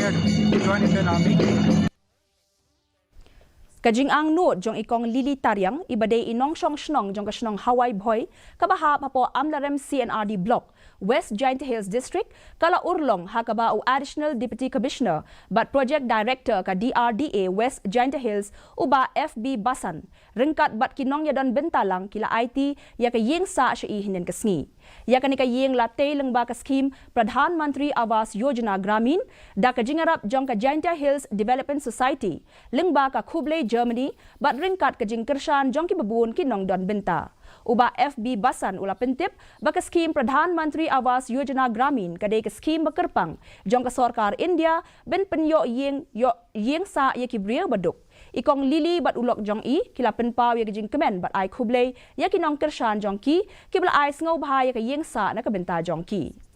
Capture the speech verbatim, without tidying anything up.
Ka jingangnud jong i Kong Lily Tariang, iba dei i nongshong shnong jong ka shnong Hawai Bhoi, kaba hap hapoh Amlarem C&RD Block, West Jaintia Hills District, ka la urlong ha kaba u Additional Deputy Commissioner bad Project Director ka D R D A West Jaintia Hills, u Bah F B Basan, ryngkat bad ki nongïadon bynta lang, ki la aiti ïa ka ïing sah sha i hynnin ka sngi. Ïa kane ka ïing la tei lyngba ka skhim Pradhan Mantri Awas Yojana Gramin, da ka jingïarap jong ka Jaintia Hills Development Society, lyngba ka khublei Germany, bad ryngkat ka jingkyrshan jong kiba bun ki nongdon bynta. U Bah F B Basan u la pyntip ba ka skhim Pradhan Mantri Awas Yojana Gramin ka dei ka skhim ba kyrpang jong ka sorkar India ban pynïoh ïing, ïoh ïing sah ïa ki briew ba duk. I Kong Lily bad u lok jong i, ki la pynpaw ïa ka jingkmen bad ai khublei ïa ki nongkyrshan jong ki, kiba la ai sngewbha ïa ka ïing sah na ka bynta jong ki.